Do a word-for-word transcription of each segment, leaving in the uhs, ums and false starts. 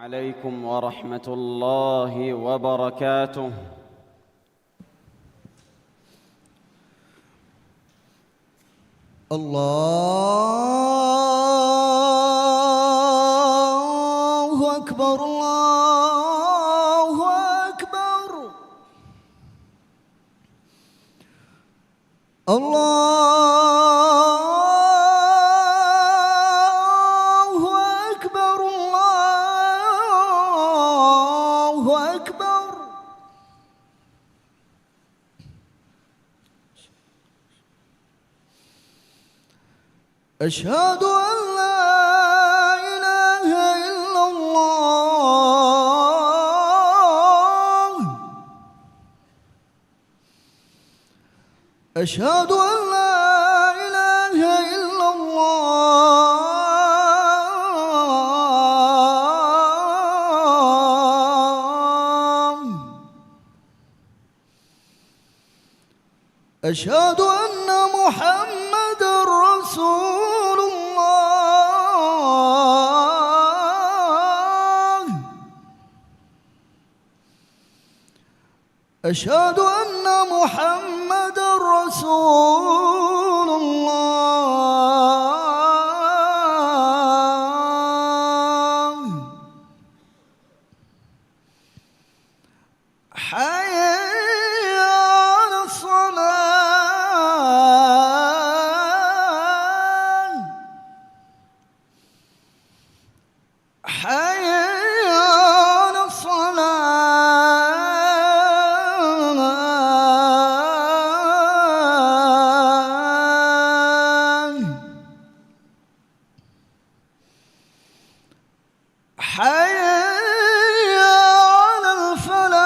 عليكم ورحمة الله وبركاته. الله أكبر، الله أكبر. الله أكبر، الله أكبر. أشهد أن لا إله إلا الله. أشهد أن لا إله إلا الله. أشهد أن محمدا رسول الله. أشهد أن محمدا رسول الله. حي على الصلاة. حي على الصلاة. حي على الفلاح.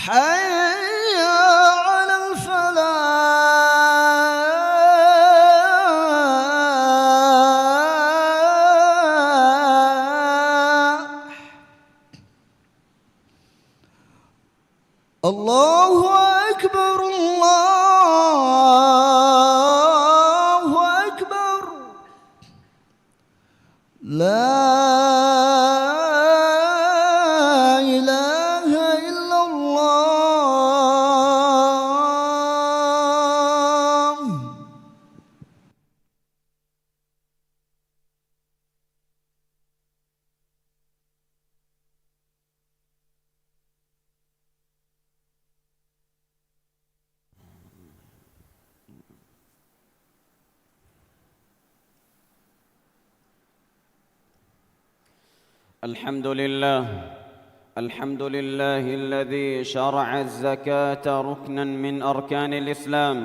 حي على الفلاح. الله أكبر، الله أكبر. لا إله إلا الله. الحمد لله. الحمد لله الذي شرع الزكاة ركنا من أركان الإسلام،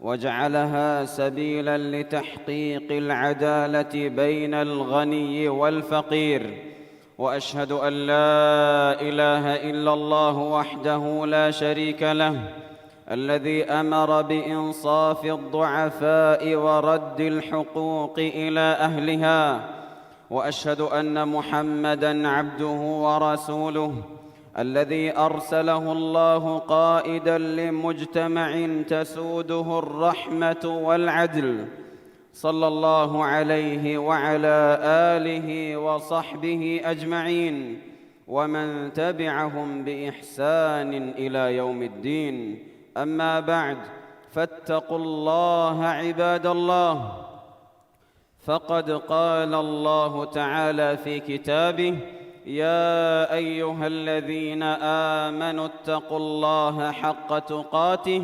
وجعلها سبيلا لتحقيق العدالة بين الغني والفقير، وأشهد أن لا إله إلا الله وحده لا شريك له، الذي أمر بإنصاف الضعفاء ورد الحقوق إلى أهلها، وأشهد أن محمدا عبده ورسوله، الذي أرسله الله قائدا لمجتمع تسوده الرحمة والعدل، صلى الله عليه وعلى آله وصحبه أجمعين، ومن تبعهم بإحسان إلى يوم الدين. أما بعد، فاتقوا الله عباد الله. فقد قال الله تعالى في كتابه: يا أيها الذين آمنوا اتقوا الله حق تقاته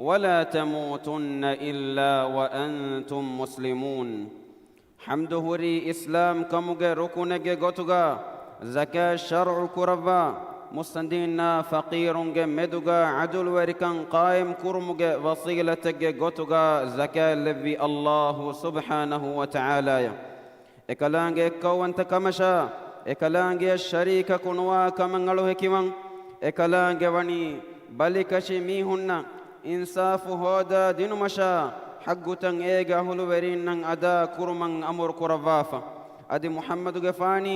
ولا تموتن إلا وأنتم مسلمون. ޙަމްދު ހުރީ އިސްލާމް ކަމުގެ ރުކުނެއްގެ ގޮތުގަ ޒަކާތް ޝަރުޢު ކުރައްވާ، މުއްސަނދީންނާ ފަޤީރުންގެ މެދުގަ ޢަދުލުވެރިކަން ޤާއިމް ކުރުމުގެ ވަސީލަތެއްގެ ގޮތުގަ ޒަކާތް ލެއްވި ﷲ ސުބްޙާނަހޫ ވަތަޢާލާޔަށް. އެކަލާނގެ އެއްކައުވަންތަ ކަމަށާ، އެކަލާނގެއަށް ޝަރީކަކު ނުވާ ކަމަށް އަޅުހެކިވަން. އެކަލާނގެ ވަނީ ބަލިކަށި މީހުންނަށް އިންސާފު ހޯދާ ދިނުމަށާ، ޙައްޤުތައް އޭގެ އަހުލުވެރީންނަށް އަދާ ކުރުމަށް އަމުރު ކުރައްވާފަ. އަދި މުޙައްމަދުގެފާނީ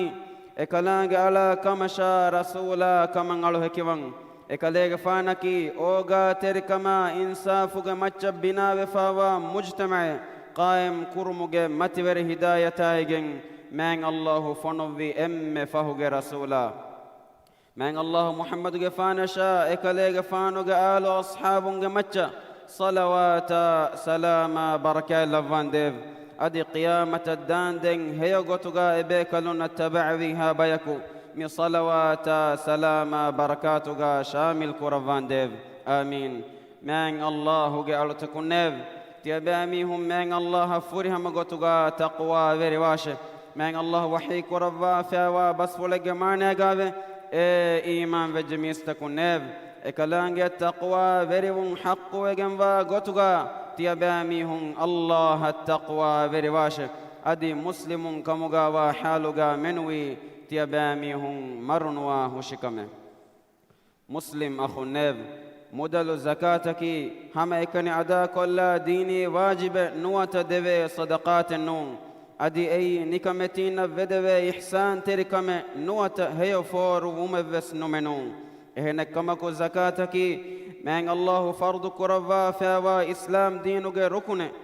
އެކަލާނގެ އަޅާ ކަމަށާ ރަސޫލާ ކަމަށް އަޅުހެކިވަން. އެކަލޭގެފާނަކީ އޯގާތެރިކަމާ އިންސާފުގެ މައްޗަށް ބިނާވެފާވާ މުޖްތަމަޢެއް ޤާއިމް ކުރުމުގެ މަތިވެރި ހިދާޔަތާއިގެން މާތް ﷲ ފޮނުއްވި އެންމެ ފަހުގެ ރަސޫލާ. މާތް ﷲ މުޙައްމަދުގެފާނަށާ އެކަލޭގެފާނުގެ އާލު އަޞްޙާބުންގެ މައްޗަށް ޞަލަވާތާ ސަލާމާ ބަރަކާތް ލައްވާނދޭވެ. އަދި ޤިޔާމަތަށް ދާންދެން ހެޔޮ ގޮތުގާ އެބޭކަލުންނަށް ތަބަޢަވީހާ ބަޔަކު މި ޞަލަވާތާ ސަލާމާ ބަރަކާތުގާ ޝާމިލް ކުރައްވާނދޭވެ. އާމީން. މާތް ﷲ ގެ އަޅުތަކުންނޭވެ! ތިޔަބައިމީހުން މާތް ﷲ އަށް ފުރިހަމަ ގޮތުގާ ތަޤްވާވެރިވާށެ. މާތް ﷲ ވަޙީ ކުރައްވާފައިވާ ބަސްފުޅެއްގެ މާނައިގާވެ، އޭ އީމާންވެއްޖެ މީސްތަކުންނޭވެ! އެކަލާނގެއަށް ތަޤްވާވެރިވުން ޙައްޤުވެގެންވާ ގޮތުގާ ތިޔަބައިމީހުން ﷲ އަށް ތަޤްވާވެރިވާށެ. އަދި މުސްލިމުން ކަމުގާވާ ޙާލުގާ މެނުވީ ތިޔަބައިމީހުން މަރުނުވާ ހުށިކަމެއް. މުސްލިމް އަޚުންނޭވެ! މުދަލު ޒަކާތަކީ ހަމައެކަނި އަދާކޮށްލާ ދީނީ ވާޖިބެއް ނުވަތަ ދެވޭ ޞަދަޤާތެއް ނޫން. އަދި އެއީ ނިކަމެތީންނަށް ވެދެވޭ އިޙްސާންތެރިކަމެއް ނުވަތަ ހެޔޮ ފޯރުވުމެއްވެސް ނުމެނޫން. އެހެނެއްކަމަކު، ޒަކާތަކީ މާތް ﷲ ފަރުޟު ކުރައްވާފައިވާ އިސްލާމް ދީނުގެ ރުކުނެއް.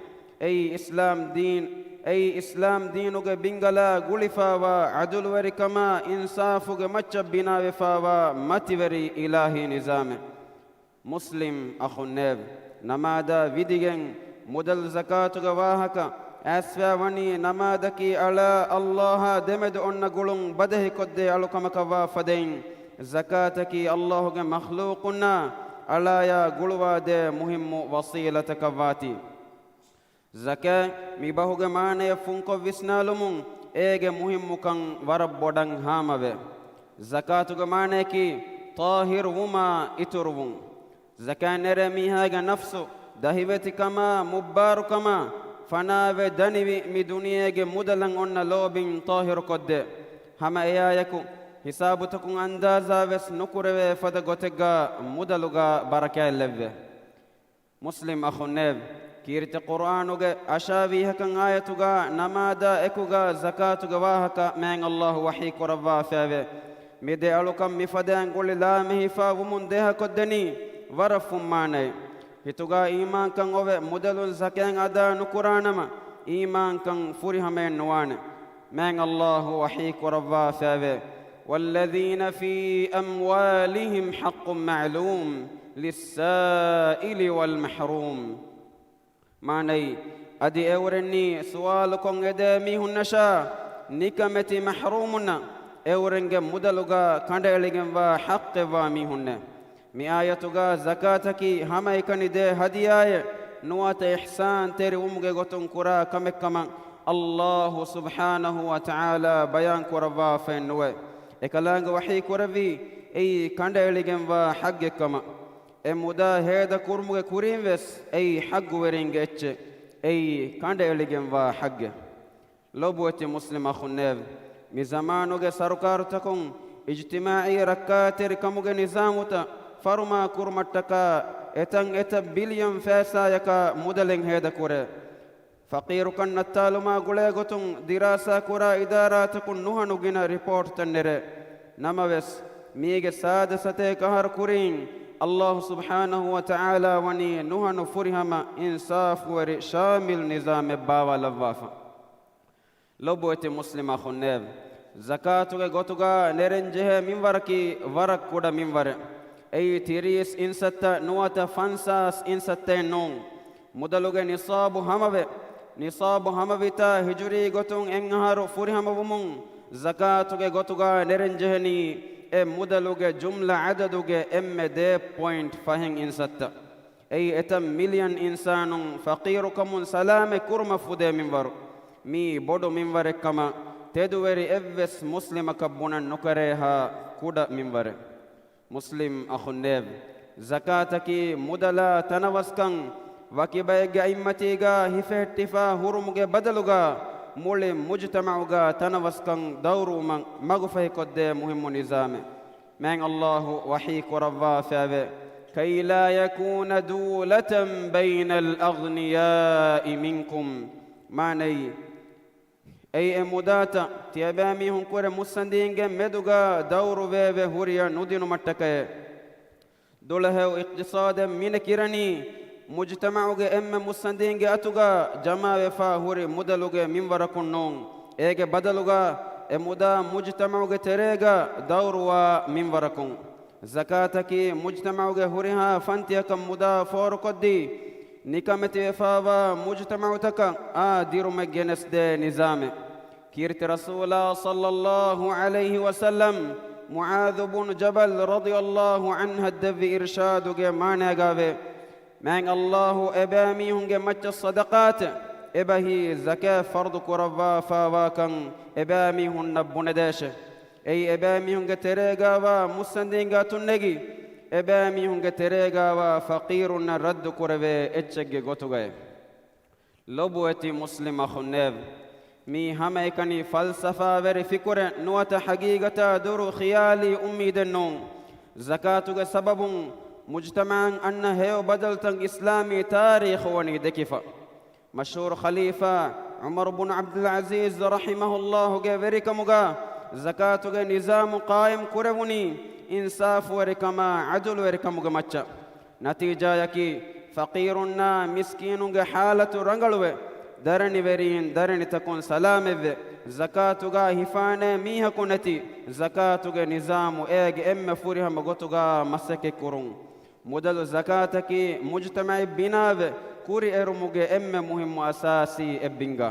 އެއީ އިސްލާމް ދީން، އެއީ އިސްލާމް ދީނުގެ ބިންގަލާ ގުޅިފާވާ ޢަދުލުވެރިކަމާ އިންސާފުގެ މައްޗަށް ބިނާވެފާވާ މަތިވެރި އިލާހީ ނިޒާމެއް. މުސްލިމް އަޚުންނޭވެ! ނަމާދާ ވިދިގެން މުދަލު ޒަކާތުގެ ވާހަކަ އައިސްފައިވަނީ ނަމާދަކީ އަޅާ ﷲ އާ ދެމެދު އޮންނަ ގުޅުން ބަދަހިކޮށްދޭ އަޅުކަމަކަށްވާ ފަދައިން، ޒަކާތަކީ ﷲ ގެ މަޚްލޫޤުންނާ އަޅާޔާ ގުޅުވާދޭ މުހިއްމު ވަސީލަތަކަށްވާތީ. ޒަކާތް މި ބަހުގެ މާނަޔަށް ފުންކޮށް ވިސްނާލުމުން އޭގެ މުހިއްމުކަން ވަރަށް ބޮޑަށް ހާމަވޭ. ޒަކާތުގެ މާނަޔަކީ ޠާހިރުވުމާ އިތުރުވުން. ޒަކާތް ނެރޭ މީހާގެ ނަފްސު، ދަހިވެތިކަމާ، މުއްބާރުކަމާ، ފަނާވެ ދަނިވި މި ދުނިޔޭގެ މުދަލަށް އޮންނަ ލޯބިން ޠާހިރުކޮށްދޭ. ހަމަ އެއާއެކު، ހިސާބުތަކުން އަންދާޒާވެސް ނުކުރެވޭ ފަދަ ގޮތެއްގާ މުދަލުގާ ބަރަކާތްލެއްވޭ. މުސްލިމް އަޚުންނޭވެ! ކީރިތި ޤުރްއާނުގެ އަށާވީހަކަށް އާޔަތުގާ ނަމާދާ އެކުގާ ޒަކާތުގެ ވާހަކަ މާތް ﷲ ވަޙީ ކުރައްވާފައެވެ. މި ދެ އަޅުކަން މިފަދައިން ގުޅި ލާމެހިފާ ވުމުން ދޭހަކޮށްދެނީ ވަރަށް ފުންމާނައެއް. ހިތުގާ އީމާންކަން އޮވެ މުދަލުން ޒަކާތް އަދާ ނުކުރާނަމަ، އީމާންކަން ފުރިހަމައެއް ނުވާނެ. މާތް ﷲ ވަޙީ ކުރައްވާފައެވެ. والذين في أموالهم حق معلوم للسائل والمحروم. މާނައީ، އަދި އެއުރެންނީ ސުވާލުކޮށް އެދޭ މީހުންނަށާ، ނިކަމެތި މަޙްރޫމުންނަށް އެއުރެންގެ މުދަލުގާ ކަނޑައެޅިގެންވާ ޙައްޤެއްވާ މީހުންނޭ. މި އާޔަތުގާ ޒަކާތަކީ ހަމައެކަނި ދޭ ހަދިޔާއެއް ނުވަތަ އިޙްސާންތެރިވުމުގެ ގޮތުން ކުރާ ކަމެއްކަމަށް ﷲ ސުބްޙާނަހޫ ވަތަޢާލާ ބަޔާން ކުރައްވާފައެއް ނުވޭ. އެކަލާނގެ ވަޙީ ކުރެއްވީ އެއީ ކަނޑައެޅިގެންވާ ޙައްޤެއްކަމަށް. އެ މުދާ ހޭދަ ކުރުމުގެ ކުރީން ވެސް އެއީ ޙައްޤުވެރިންގެ އެއްޗެއް. އެއީ ކަނޑައެޅިގެންވާ ޙައްޤެއް. ލޮބުވެތި މުސްލިމް އަޚުންނޭވެ! މި ޒަމާނުގެ ސަރުކާރުތަކުން އިޖްތިމާޢީ ރައްކާތެރިކަމުގެ ނިޒާމުތައް ފަރުމާ ކުރުމަށްޓަކާ އެތަން އެތައް ބިލިއަން ފައިސާޔަކާ މުދަލެއް ހޭދަކުރޭ. ފަޤީރުކަން ނައްތާލުމާ ގުޅޭ ގޮތުން ދިރާސާ ކުރާ އިދާރާތަކުން ނުހަނު ގިނަ ރިޕޯޓްތައް ނެރޭ. ނަމަވެސް، މީގެ ސާދަ ސަތޭކަ އަހަރު ކުރީން، ﷲ ސުބްޙާނަހޫ ވަތަޢާލާ ވަނީ ނުހަނު ފުރިހަމަ އިންސާފުވެރި ޝާމިލް ނިޒާމެއް ބާވާލައްވާފަ. ލޮބުވެތި މުސްލިމް އަޚުންނޭވެ! ޒަކާތުގެ ގޮތުގާ ނެރެންޖެހޭ މިންވަރަކީ ވަރަށް ކުޑަ މިންވަރެއް. އެއީ ތިރީސް އިންސައްތަ ނުވަތަ ފަންސާސް އިންސައްތައެއް ނޫން. މުދަލުގެ ނިޞާބު ހަމަވެ، ނިޞާބު ހަމަވިތާ ހިޖުރީ ގޮތުން އެއްއަހަރު ފުރިހަމަވުމުން، ޒަކާތުގެ ގޮތުގާ ނެރެންޖެހެނީ އެ މުދަލުގެ ޖުމްލަ ޢަދަދުގެ އެންމެ ދޭއް ޕޮއިންޓް ފަހެއް އިންސައްތަ. އެއީ އެތައް މިލިއަން އިންސާނުން ފަޤީރުކަމުން ސަލާމަތް ކުރުމަށް ފުދޭ މިންވަރު. މީ ބޮޑު މިންވަރެއްކަމަށް ތެދުވެރި އެއްވެސް މުސްލިމަކަށް ބުނަން ނުކެރޭހާ ކުޑަ މިންވަރެއް. މުސްލިމް އަޚުންނޭވެ! ޒަކާތަކީ މުދަލާ ތަނަވަސްކަން ވަކި ބައެއްގެ އަތްމަތީގާ ހިފެހެއްޓިފާ ހުރުމުގެ ބަދަލުގާ، މުޅި މުޖުތަމަޢުގާ ތަނަވަސްކަން ދައުރުވުމަށް މަގުފަހިކޮށްދޭ މުހިއްމު ނިޒާމެއް. މާތް ﷲ ވަޙީ ކުރައްވާފައެވެ. كي لا يكون دولة بين الأغنياء منكم. މާނައީ، އެއީ އެ މުދާތައް ތިޔަބައިމީހުންކުރެ މުއްސަނދީންގެ މެދުގާ ދައުރުވެވެ ހުރިއަށް ނުދިނުމަށްޓަކައޭ. ދުޅަހެޔޮ އިޤްތިޞާދެއް މިނެ ކިރަނީ، މުޖްތަމަޢުގެ އެންމެ މުއްސަނދީންގެ އަތުގަ ޖަމާވެފާ ހުރި މުދަލުގެ މިންވަރަކުން ނޫން. އޭގެ ބަދަލުގަ އެ މުދާ މުޖްތަމަޢުގެ ތެރޭގަ ދައުރުވާ މިންވަރަކުން. ޒަކާތަކީ މުޖްތަމަޢުގެ ހުރިހާ ފަންތިއަކަށް މުދާ ފޯރުކޮށްދީ، ނިކަމެތިވެފާވާ މުޖްތަމަޢުތަކަށް އާ ދިރުމެއް ގެނެސްދޭ ނިޒާމެއް. ކީރިތި ރަސޫލާ ޞައްލައްލާހު ޢަލައިހި ވަސައްލަމް މުޢާޛު ބުނު ޖަބަލް ރަޟިޔައްލާހު ޢަންހަށް ދެއްވި އިރްޝާދުގެ މާނައިގާވޭ، މާތް ﷲ އެބައިމީހުންގެ މައްޗަށް ޞަދަޤާތެއް އެބަހީ ޒަކާތް ފަރުޟު ކުރައްވާފާވާކަން އެބައިމީހުންނަށް ބުނެދޭށޭ. އެއީ އެބައިމީހުންގެ ތެރޭގާވާ މުއްސަނދީންގެ އަތުން ނެގި، އެބައިމީހުންގެ ތެރޭގާވާ ފަޤީރުންނަށް ރައްދު ކުރެވޭ އެއްޗެއްގެ ގޮތުގައޭ. ލޮބުވެތި މުސްލިމް އަޚުންނޭވެ! މީ ހަމައެކަނި ފަލްސަފާވެރި ފިކުރެއް ނުވަތަ ޙަޤީޤަތާ ދުރު ޚިޔާލީ އުއްމީދެއް ނޫން. ޒަކާތުގެ ސަބަބުން މުޖްތަމަޢަށް އަންނަ ހެޔޮ ބަދަލުތައް އިސްލާމީ ތާރީޚު ވަނީ ދެކިފަ. މަޝްހޫރު ޚަލީފާ ޢުމަރު ބުނު ޢަބްދުލް ޢަޒީޒް ރަޙިމަހުﷲގެ ވެރިކަމުގަ ޒަކާތުގެ ނިޒާމު ޤާއިމް ކުރެވުނީ އިންސާފުވެރިކަމާ ޢަދުލުވެރިކަމުގެ މައްޗަށް. ނަތީޖާއަކީ، ފަޤީރުންނާ މިސްކީނުންގެ ޙާލަތު ރަނގަޅުވެ، ދަރަނިވެރީން ދަރަނިތަކުން ސަލާމަތްވެ، ޒަކާތުގަ ހިފާނޭ މީހަކު ނެތި، ޒަކާތުގެ ނިޒާމު އޭގެ އެންމެ ފުރިހަމަ ގޮތުގަ މަސައްކަތްކުރުން. މުދަލު ޒަކާތަކީ މުޖްތަމަޢެއް ބިނާވެ، ކުރިއެރުމުގެ އެންމެ މުހިއްމު އަސާސީ އެއްބިންގާ.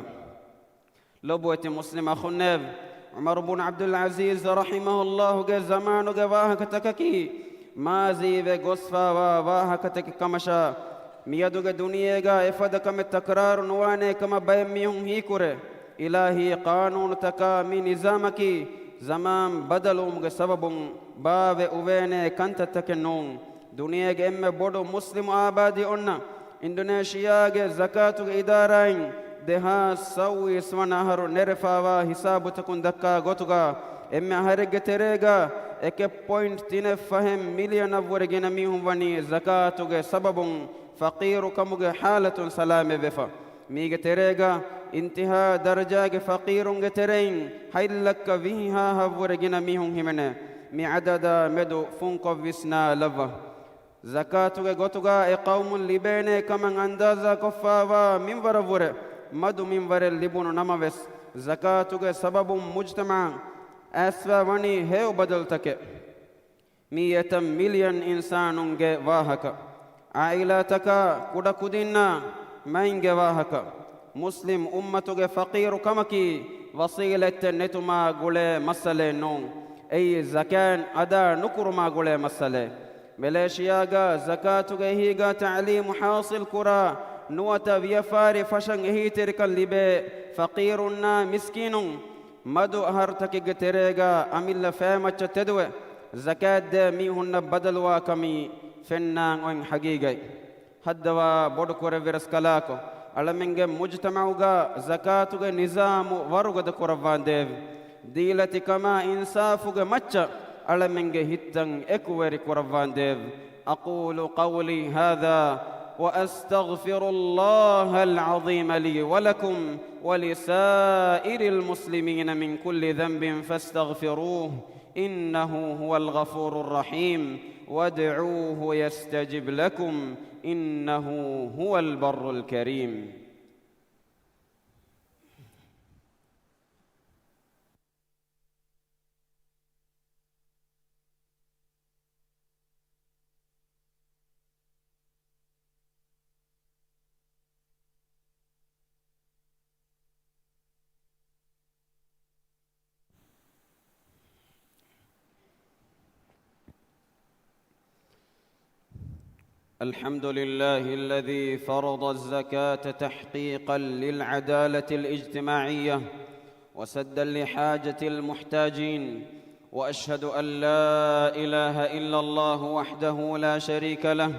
ލޮބުވެތި މުސްލިމް އަޚުންނޭވެ! ޢުމަރު ބުނު ޢަބްދުލް ޢަޒީޒް ރަޙިމަހުﷲގެ ޒަމާނުގެ ވާހަކަތަކަކީ މާޒީވެ ގޮސްފާވާ ވާހަކަތަކެއް ކަމަށާ، މިއަދުގެ ދުނިޔޭގަ އެފަދަ ކަމެއް ތަކްރާރު ނުވާނޭ ކަމަށް ބައެއް މީހުން ހީކުރޭ. އިލާހީ ޤާނޫނުތަކާ މި ނިޒާމަކީ ޒަމާން ބަދަލުވުމުގެ ސަބަބުން ބާވެ އުވޭނޭ ކަންތައްތަކެއް ނޫން. ދުނިޔޭގެ އެންމެ ބޮޑު މުސްލިމު އާބާދީ އޮންނަ އިންޑޮނޭޝިއާގެ ޒަކާތުގެ އިދާރާއިން ދެހާސް ސައުވީސް ވަނަ އަހަރު ނެރެފާވާ ހިސާބުތަކުން ދައްކާ ގޮތުގަ، އެންމެ އަހަރެއްގެ ތެރޭގަ އެކެއް ޕޮއިންޓް ތިނެއް ފަހެއް މިލިޔަނަށްވުރެ ގިނަ މީހުން ވަނީ ޒަކާތުގެ ސަބަބުން ފަޤީރުކަމުގެ ޙާލަތުން ސަލާމަތްވެފަ. މީގެ ތެރޭގަ އިންތިހާ ދަރަޖާގެ ފަޤީރުންގެ ތެރެއިން ހަތް ލައްކަ ވިހި ހާހަށްވުރެ ގިނަ މީހުން ހިމެނޭ. މި ޢަދަދާ މެދު ފުންކޮށް ވިސްނާލައްވާ. ޒަކާތުގެ ގޮތުގަ އެ ޤައުމުން ލިބޭނޭ ކަމަށް އަންދާޒާކޮށްފާވާ މިންވަރަށްވުރެ މަދު މިންވަރެއް ލިބުނު ނަމަވެސް، ޒަކާތުގެ ސަބަބުން މުޖްތަމަޢަށް އައިސްފާ ވަނީ ހެޔޮ ބަދަލުތަކެއް. މީ އެތައް މިލިޔަން އިންސާނުންގެ ވާހަކަ. ޢާއިލާތަކާ ކުޑަކުދިންނާ މައިންގެ ވާހަކަ. މުސްލިމް އުއްމަތުގެ ފަޤީރު ކަމަކީ ވަސީލަތްތައް ނެތުމާ ގުޅޭ މައްސަލައެއް ނޫން. އެއީ ޒަކާތް އަދާ ނުކުރުމާ ގުޅޭ މައްސަލައެއް. މެލޭޝިޔާގަ ޒަކާތުގެ އެހީގަ ތަޢުލީމު ޙާޞިލް ކުރާ ނުވަތަ ވިޔަފާރި ފަށަން އެހީތެރިކަން ލިބޭ ފަޤީރުންނާ މިސްކީނުން މަދު އަހަރުތަކެއްގެ ތެރޭގަ އަމިއްލަ ފައިމައްޗަށް ތެދުވެ، ޒަކާތްދޭ މީހުންނަށް ބަދަލުވާ ކަމީ ފެންނާން އޮތް ޙަޤީޤަތް. ހައްދަވާ ބޮޑު ކުރެއްވި ރަސްކަލާކޮ، އަޅަމެންގެ މުޖްތަމަޢުގަ ޒަކާތުގެ ނިޒާމު ވަރުގަދަ ކުރައްވާނދޭވެ! ދީލަތިކަމާ އިންސާފުގެ މައްޗަށް އަޅަމެންގެ ހިތްތައް އެކުވެރި ކުރައްވާނދޭވެ! أقول قولي هذا وأستغفر الله العظيم لي ولكم ولسائر المسلمين من كل ذنب فاستغفروه إنه هو الغفور الرحيم وادعوه يستجب لكم إنه هو البر الكريم. الحمد لله الذي فرض الزكاة تحقيقا للعدالة الاجتماعية وسدا لحاجة المحتاجين، وأشهد أن لا إله إلا الله وحده لا شريك له،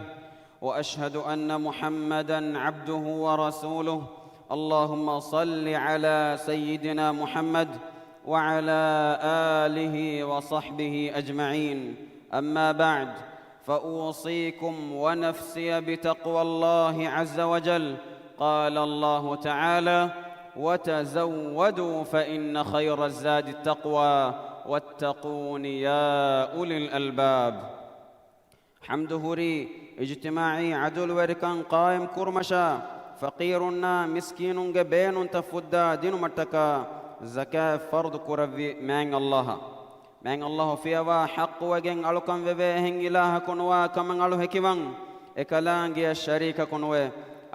وأشهد أن محمدا عبده ورسوله. اللهم صل على سيدنا محمد وعلى آله وصحبه أجمعين. أما بعد، فأوصيكم ونفسي بتقوى الله عز وجل. قال الله تعالى: وتزودوا فإن خير الزاد التقوى واتقون يا أولي الألباب. ޙަމްދު ހުރީ އިޖްތިމާޢީ ޢަދުލުވެރިކަން ޤާއިމް ކުރުމަށާ، ފަޤީރުންނާ މިސްކީނުންގެ ބޭނުންތައް ފުއްދާ ދިނުމަށްޓަކާ ޒަކާތް ފަރުޟު ކުރެއްވި މާތް ﷲ އަށް. މާތް ﷲ ފިޔަވާ ޙައްޤުވެގެން އަޅުކަން ވެވޭ އެހެން އިލާހަކު ނުވާ ކަމަށް އަޅު ހެކިވަން، އެކަލާނގެއަށް ޝަރީކަކު ނުވޭ.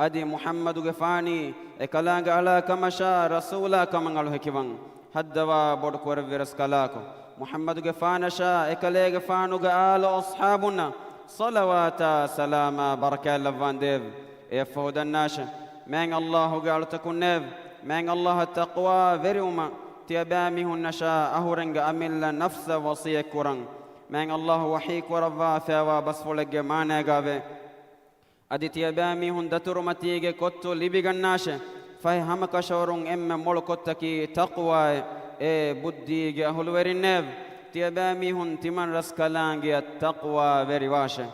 އަދި މުޙައްމަދުގެފާނީ އެކަލާނގެ އަޅާ ކަމަށާ ރަސޫލާ ކަމަށް އަޅު ހެކިވަން. ހައްދަވާ ބޮޑު ކުރެއްވި ރަސްކަލާކޮ، މުޙައްމަދުގެފާނަށާ އެކަލޭގެފާނުގެ އާލު އަޞްޙާބުންނަށް ޞަލަވާތާ ސަލާމާ ބަރަކާތް ލައްވާނދޭވެ. އެއަށްފަހު ދަންނާށެ، މާތް ﷲ ގެ އަޅުތަކުންނޭވެ! މާތް ﷲ އަށް ތަޤްވާވެރިވުމަށް ތިޔަބައިމީހުންނަށާ އަހުރެންގެ އަމިއްލަ ނަފްސަށް ވަޞިއްޔަތް ކުރަން. މާތް ﷲ ވަޙީ ކުރައްވާފައިވާ ބަސްފުޅެއްގެ މާނައިގައެވެ. އަދި ތިޔަބައިމީހުން ދަތުރުމަތީގެ ކޮއްތު ލިބިގަންނާށެ. ފަހެ ހަމަކަށަވަރުން އެންމެ މޮޅު ކޮއްތަކީ ތަޤްވާއޭ. އޭ ބުއްދީގެ އަހުލުވެރިންނޭވެ! ތިޔަބައިމީހުން ތިމަން ރަސްކަލާނގެއަށް ތަޤްވާވެރިވާށެ.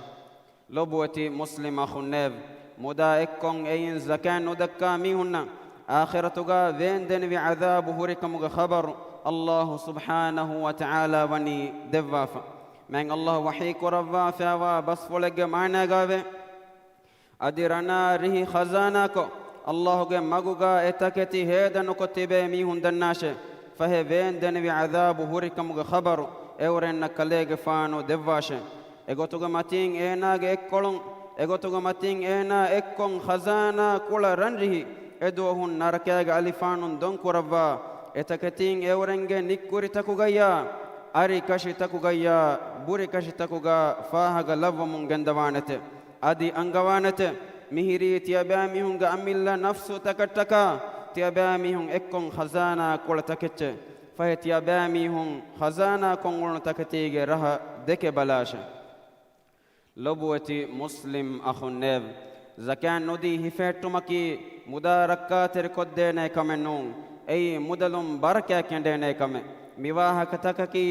ލޮބުވެތި މުސްލިމް އަޚުންނޭވެ! މުދާ އެއްކޮށް އެއިން ޒަކާތް ނުދައްކާ މީހުންނަށް އާޚިރަތުގާ ވޭންދެނިވި ޢަޛާބު ހުރިކަމުގެ ޚަބަރު ﷲ ސުބްޙާނަހޫ ވަތަޢާލާ ވަނީ ދެއްވާފަ. މާތް ﷲ ވަޙީ ކުރައްވާފައިވާ ބަސްފުޅެއްގެ މާނައިގައެވެ. އަދި ރަނާ ރިހި ޚަޒާނާކޮށް، ﷲ ގެ މަގުގާ އެ ތަކެތި ހޭދަނުކޮށް ތިބޭ މީހުން ދަންނާށޭ. ފަހެ ވޭންދެނިވި ޢަޛާބު ހުރިކަމުގެ ޚަބަރު އެއުރެންނަށް ކަލޭގެފާނު ދެއްވާށޭ. އެގޮތުގެ މަތީން އޭނާގެ އެއްކޮޅުން، އެގޮތުގެ މަތީން އޭނާ އެއްކޮށް ޚަޒާނާ ކުޅަ ރަންރިހި އެދުވަހުން ނަރަކައިގެ އަލިފާނުން ދޮންކުރައްވާ، އެތަކެތީން އެއުރެންގެ ނިއްކުރިތަކުގައްޔާ، އަރިކަށިތަކުގައްޔާ، ބުރިކަށިތަކުގަ ފާހަގަ ލައްވަމުން ގެންދަވާނެތެ. އަދި އަންގަވާނެތެ، މިހިރީ ތިޔަބައިމީހުންގެ އަމިއްލަ ނަފްސުތަކަށްޓަކާ ތިޔަބައިމީހުން އެއްކޮށް ޚަޒާނާ ކުޅަ ތަކެއްޗެއް. ފަހެ ތިޔަބައިމީހުން ޚަޒާނާ ކޮށްއުޅުނު ތަކެތީގެ ރަހަ ދެކެ ބަލާށެ. ލޮބުވެތި މުސްލިމް އަޚުންނޭވެ! ޒަކާތް ނުދީ ހިފެހެއްޓުމަކީ މުދާ ރައްކާތެރިކޮށްދޭނޭ ކަމެއް ނޫން. އެއީ މުދަލުން ބަރަކާތް ކެނޑޭނޭ ކަމެއް. މިވާހަކަތަކަކީ،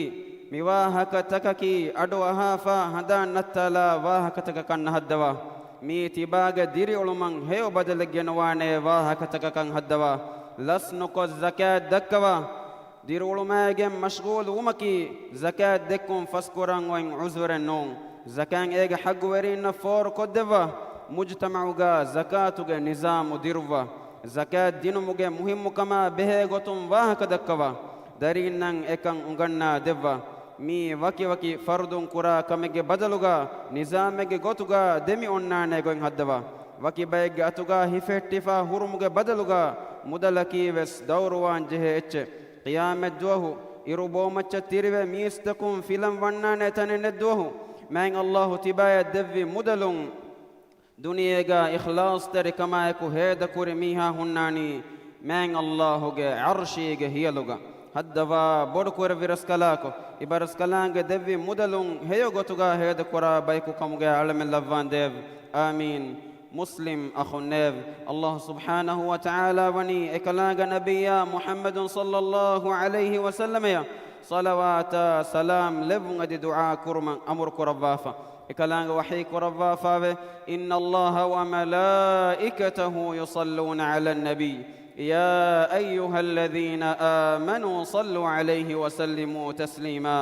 މިވާހަކަތަކަކީ އަޑު އަހާފާ ހަނދާން ނައްތާލާ ވާހަކަތަކަކަށް ނަހައްދަވާ. މީ ތިބާގެ ދިރިއުޅުމަށް ހެޔޮ ބަދަލެއް ގެނުވާނޭ ވާހަކަތަކަކަށް ހައްދަވާ. ލަސްނުކޮށް ޒަކާތް ދައްކަވާ. ދިރިއުޅުމާއިގެން މަޝްޣޫލު ވުމަކީ، ޒަކާތް ދެއްކުން ފަސްކުރަން އޮތް ޢުޛުރެއް ނޫން. ޒަކާތް އޭގެ ޙައްޤުވެރީންނަށް ފޯރުކޮށްދެއްވާ. މުޖުތަމަޢުގާ ޒަކާތުގެ ނިޒާމު ދިރުއްވާ. ޒަކާތް ދިނުމުގެ މުހިއްމުކަމާ ބެހޭ ގޮތުން ވާހަކަ ދައްކަވާ. ދަރީންނަށް އެކަން އުނގަންނާ ދެއްވާ. މީ ވަކިވަކި ފަރުދުން ކުރާ ކަމެއްގެ ބަދަލުގާ، ނިޒާމެއްގެ ގޮތުގާ ދެމި އޮންނާނޭ ގޮތް ހައްދަވާ. ވަކި ބައެއްގެ އަތުގާ ހިފެހެއްޓިފާ ހުރުމުގެ ބަދަލުގާ، މުދަލަކީ ވެސް ދައުރުވާން ޖެހޭ އެއްޗެއް. ޤިޔާމަތްދުވަހު އިރު ބޯމައްޗަށް ތިރިވެ މީސްތަކުން ފިލަން ވަންނާނެ ތަނެއް ނެތްދުވަހު، މާތް ﷲ ތިބާޔަށް ދެއްވި މުދަލުން ދުނިޔޭގާ އިޚްލާޞްތެރިކަމާއެކު ހޭދަކުރި މީހާ ހުންނާނީ، މާތް ﷲ ގެ ޢަރްޝީގެ ހިޔަލުގަ. ހައްދަވާ ބޮޑުކުރެއްވި ރަސްކަލާކޮ، އިބަރަސްކަލާނގެ ދެއްވި މުދަލުން ހެޔޮ ގޮތުގާ ހޭދަކުރާ ބަޔަކު ކަމުގެ އަޅަމެން ލައްވާނދޭވެ. އާމީން. މުސްލިމް އަޚުންނޭވެ! ﷲ ސުބްޙާނަހޫ ވަތަޢާލާ ވަނީ އެކަލާނގެ ނަބިއްޔާ މުޙައްމަދު ޞައްލައްލާހު ޢަލައިހި ވަސައްލަމަޔަށް ޞަލަވާތާ ސަލާމް ލެއްވުން އެދި ދުޢާ ކުރުމަށް އަމުރު ކުރައްވާފަ. އެކަލާނގެ ވަޙީ ކުރައްވާފާވެ، إن الله وملائكته يصلون على النبي يا أيها الذين آمنوا صلوا عليه وسلموا تسليما.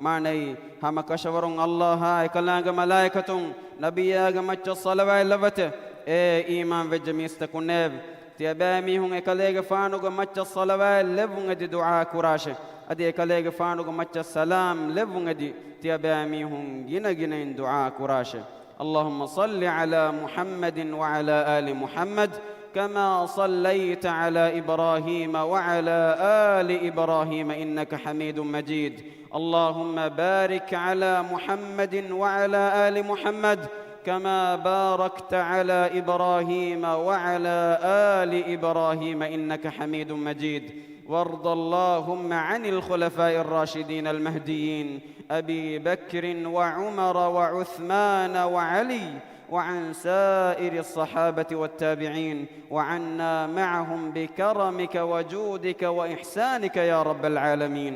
މާނައީ، ހަމަ ކަށަވަރުން ﷲ އާ އެކަލާނގެ މަލާއިކަތުން ނަބިއްޔާގެ މައްޗަށް ޞަލަވާތް ލައްވަތެ. އޭ އީމާން ވެއްޖެ މީސްތަކުންނޭވެ! ތިޔަބައިމީހުން އެކަލޭގެފާނުގެ މައްޗަށް ޞަލަވާތް ލެއްވުން އެދި ދުޢާ ކުރާށެ. އަދި އެކަލޭގެފާނުގެ މައްޗަށް ސަލާމް ލެއްވުން އެދި ތިޔަބައިމީހުން ގިނަގިނައިން ދުޢާ ކުރާށެ. اللهم صل على محمد وعلى آل محمد كما صليت على إبراهيم وعلى آل إبراهيم إنك حميد مجيد. اللهم بارك على محمد وعلى آل محمد كما باركت على إبراهيم وعلى آل إبراهيم إنك حميد مجيد. وارض اللهم عن الخلفاء الراشدين المهديين أبي بكر وعمر وعثمان وعلي وعن سائر الصحابة والتابعين وعنا معهم بكرمك وجودك وإحسانك يا رب العالمين.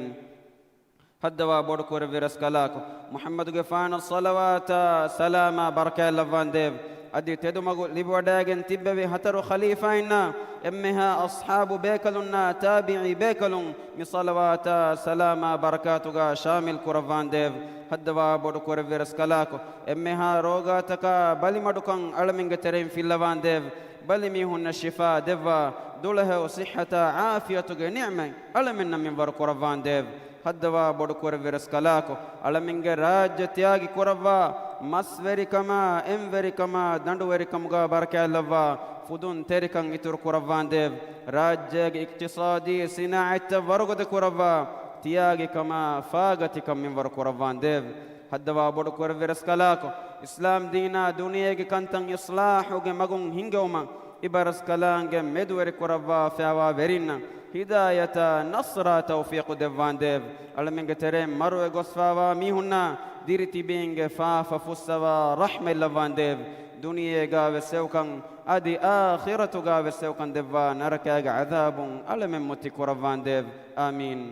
ހައްދަވާ ބޮޑު ކުރެއްވި ރަސްކަލާކޮ، މުޙައްމަދުގެފާނަށް ޞަލަވާތާ ސަލާމާ ބަރަކާތް ލައްވާނދޭވެ. އަދި ތެދުމަގު ލިބިވަޑައިގެން ތިއްބެވި ހަތަރު ޚަލީފާއިންނާ އެންމެހާ އަޞްޙާބު ބޭކަލުންނާ ތާބިޢީ ބޭކަލުން މި ޞަލަވާތާ ސަލާމާ ބަރަކާތުގާ ޝާމިލް ކުރައްވާނދޭވެ. ހައްދަވާ ބޮޑު ކުރެއްވި ރަސްކަލާކޮ، އެންމެހާ ރޯގާތަކާ ބަލިމަޑުކަން އަޅަމެންގެ ތެރެއިން ފިއްލަވާނދޭވެ. ބަލިމީހުންނަށް ޝިފާ ދެއްވާ، ދުޅަހެޔޮ ޞިއްޙަތާ ޢާފިޔަތުގެ ނިޢުމަތް އަޅަމެންނަށް މިންވަރު ކުރައްވާނދޭވެ. ހައްދަވާ ބޮޑު ކުރެއްވި ރަސްކަލާކޮ، އަޅަމެންގެ ރާއްޖެ ތިޔާގި ކުރައްވާ، މަސްވެރިކަމާ، އެންވެރިކަމާ، ދަނޑުވެރިކަމުގާ ބަރަކާތްލައްވާ، ފުދުންތެރިކަން އިތުރު ކުރައްވާނދޭވެ. ރާއްޖޭގެ އިޤްތިޞާދީ ސިނާޢަތްތައް ވަރުގަދަ ކުރައްވާ، ތިޔާގިކަމާ، ފާގަތިކަން މިންވަރު ކުރައްވާނދޭވެ. ހައްދަވާ ބޮޑު ކުރެއްވި ރަސްކަލާކޮ، އިސްލާމް ދީނާ ދުނިޔޭގެ ކަންތައް އިޞްލާޙުގެ މަގުން ހިންގެވުމަށް އިބަރަސްކަލާނގެ މެދުވެރި ކުރައްވާފައިވާ ވެރިންނަށް ހިދާޔަތާ ނަޞްރާ ތައުފީޤު ދެއްވާނދޭވެ. އަޅަމެންގެ ތެރެއިން މަރުވެ ގޮސްފާވާ މީހުންނާ ދިރިތިބީންގެ ފާފަ ފުއްސަވާ ރަޙްމަތްލައްވާނދޭވެ. ދުނިޔޭގާވެސް ސެވުކަން، އަދި އާޚިރަތުގާވެސް ސެވުކަން ދެއްވާ ނަރަކައިގެ ޢަޛާބުން އަޅަމެން މުއްތި ކުރައްވާނދޭވެ. އާމީން.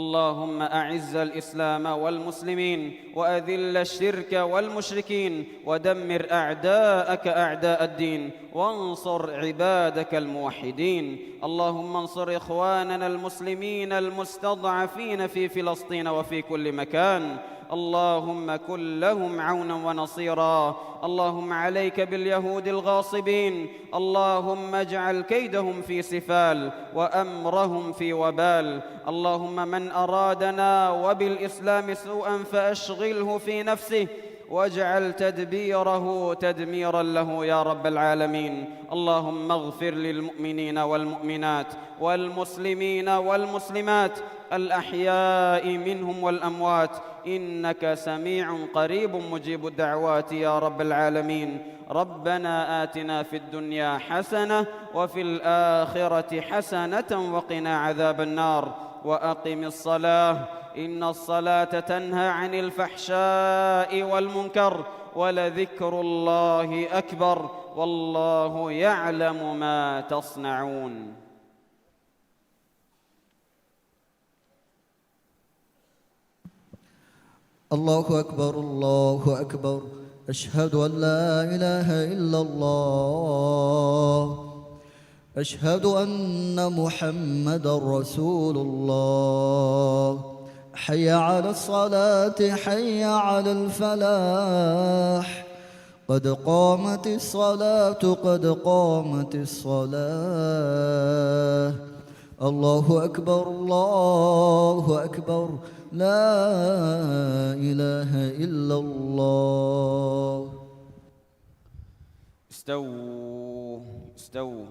اللهم أعز الإسلام والمسلمين وأذل الشرك والمشركين ودمر أعداءك أعداء الدين وانصر عبادك الموحدين. اللهم انصر إخواننا المسلمين المستضعفين في فلسطين وفي كل مكان. اللهم كن لهم عونا ونصيرا. اللهم عليك باليهود الغاصبين. اللهم اجعل كيدهم في سفال وأمرهم في وبال. اللهم من أرادنا وبالإسلام سوءا فأشغله في نفسه واجعل تدبيره تدميرا له يا رب العالمين. اللهم اغفر للمؤمنين والمؤمنات والمسلمين والمسلمات الأحياء منهم والأموات إنك سميع قريب مجيب الدعوات يا رب العالمين. ربنا آتنا في الدنيا حسنة وفي الآخرة حسنة وقنا عذاب النار. وأقم الصلاة إن الصلاة تنهى عن الفحشاء والمنكر ولذكر الله أكبر والله يعلم ما تصنعون. الله أكبر، الله أكبر. أشهد أن لا إله إلا الله. أشهد أن محمدا رسول الله. حي على الصلاة، حي على الفلاح. قد قامت الصلاة، قد قامت الصلاة. الله أكبر، الله أكبر. لا إله إلا الله. استووا، استووا.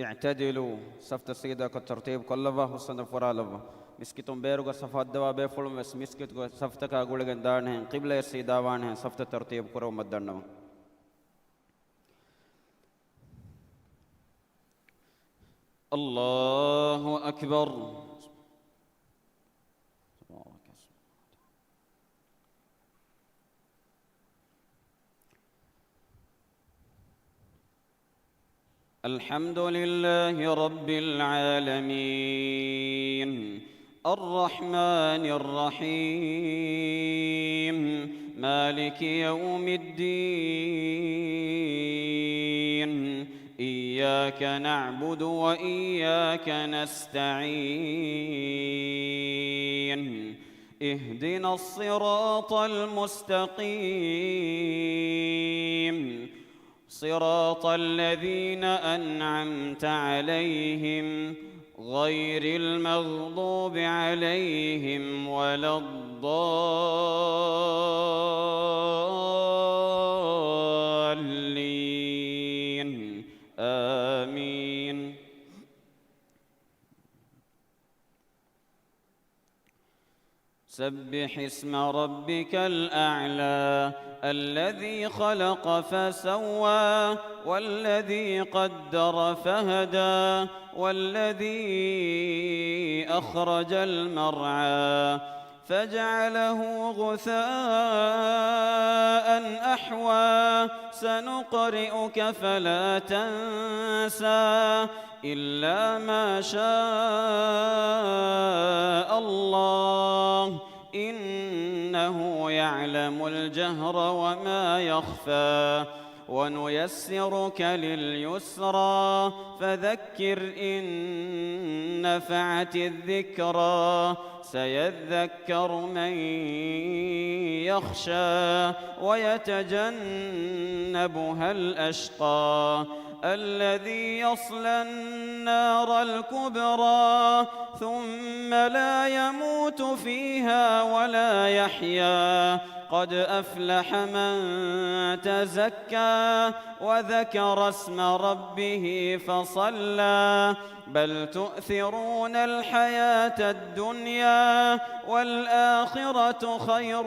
اعتدلوا. ސަފްތައް ސީދާކޮށް ތަރުތީބު ކޮށްލައްވާ، ހުސް ހަނދަށް ފުރާލައްވާ. މިސްކިތުން ބޭރުގަ ސަފު ހައްދަވާ ބޭފުޅުން ވެސް މިސްކިތުގެ ސަފުތަކާ ގުޅިގެން ދާނެހެން، ޤިބްލަޔަށް ސީދާވާނެހެން ސަފުތައް ތަރުތީބު ކުރެވުމަށް ދަންނަވަން. الله أكبر. الحمد لله رب العالمين. الرحمن الرحيم. مالك يوم الدين. إياك نعبد وإياك نستعين. اهدنا الصراط المستقيم. صراط الذين أنعمت عليهم غير المغضوب عليهم ولا الضالين. آمين. سبح اسم ربك الأعلى. الذي خلق فسوى والذي قدر فهدى والذي أخرج المرعى فجعله غثاء أحوى. سنقرئك فلا تنسى إلا ما شاء الله إنه يعلم الجهر وما يخفى. ونيسرك لليسرى، فذكر إن نفعت الذكرى، سيذكر من يخشى، ويتجنبها الأشقى، الذي يصلى النار الكبرى، ثم لا يموت فيها ولا يحيا، قد أفلح من تزكى، وذكر اسم ربه فصلى، بل تؤثرون الحياة الدنيا، والآخرة خير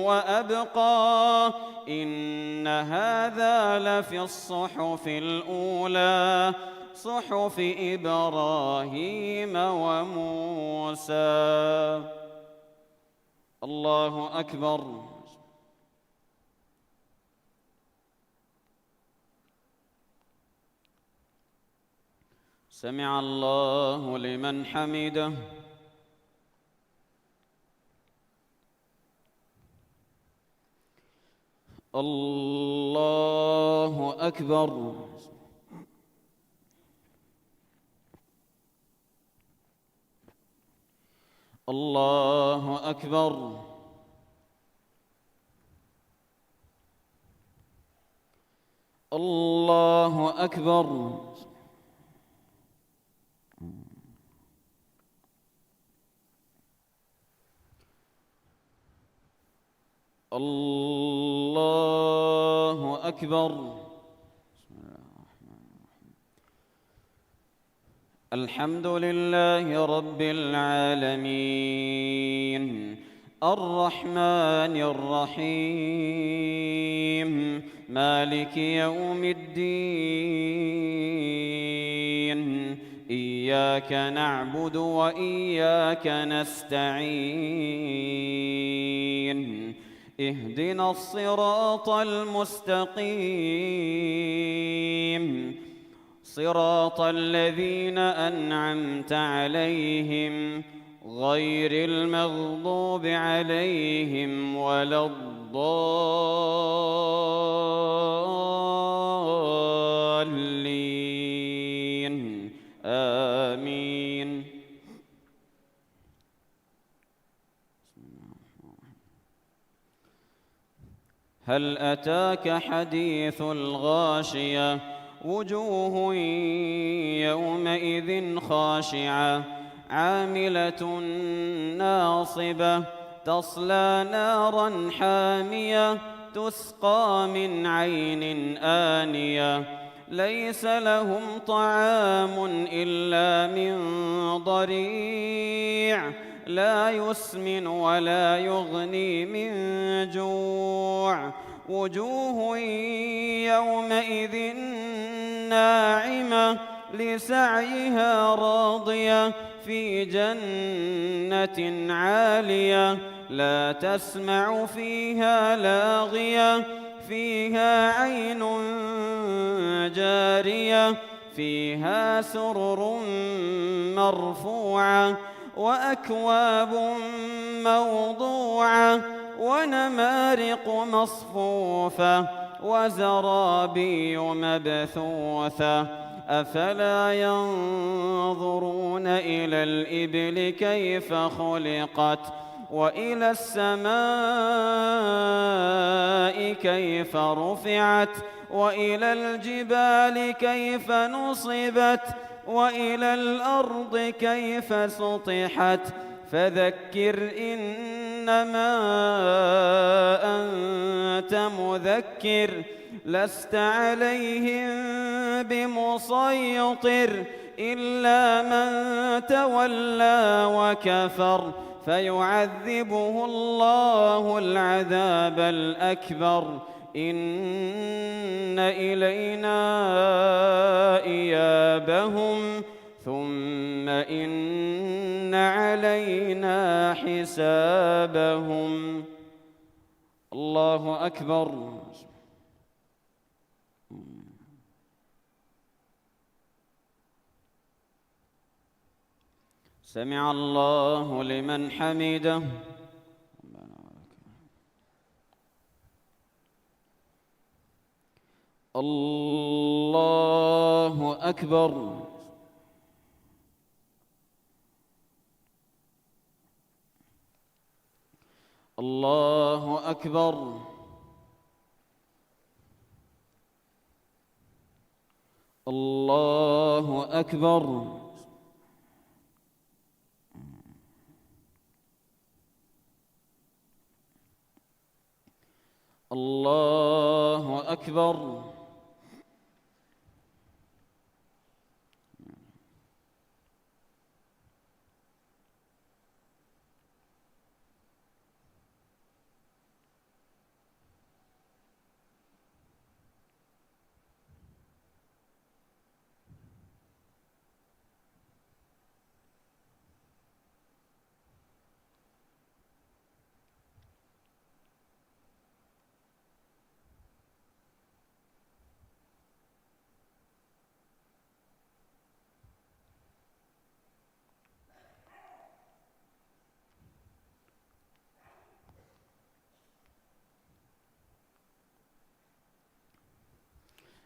وأبقى، إن هذا لفي الصحف الأولى، صحف إبراهيم وموسى. الله أكبر. سمع الله لمن حمده. الله أكبر. الله أكبر. الله أكبر. الله أكبر. الحمد لله رب العالمين. الرحمن الرحيم. مالك يوم الدين. إياك نعبد وإياك نستعين. اهدنا الصراط المستقيم. صراط الذين أنعمت عليهم غير المغضوب عليهم ولا الضالين. آمين. هل أتاك حديث الغاشية. وجوه يومئذ خاشعة. عاملة ناصبة. تصلى نارا حامية. تسقى من عين آنية. ليس لهم طعام إلا من ضريع. لا يسمن ولا يغني من جوع. وجوه يومئذ ناعمة. لسعيها راضية. في جنة عالية. لا تسمع فيها لاغية. فيها عين جارية. فيها سرر مرفوعة. وأكواب موضوعة. ونمارق مصفوفة. وزرابي مبثوثة. أفلا ينظرون إلى الإبل كيف خلقت. وإلى السماء كيف رفعت. وإلى الجبال كيف نصبت. وإلى الأرض كيف سطحت. فذكر إنما أنت مذكر. لست عليهم بمسيطر. إلا من تولى وكفر. فيعذبه الله العذاب الأكبر. إن إلينا إيابهم. ثم إن علينا حسابهم. الله أكبر. سمع الله لمن حمده. الله أكبر. الله أكبر. الله أكبر. الله أكبر.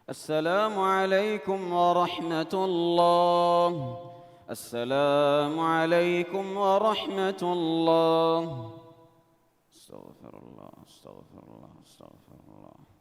السلام عليكم ورحمة الله. السلام عليكم ورحمة الله. أستغفر الله، أستغفر الله، أستغفر الله.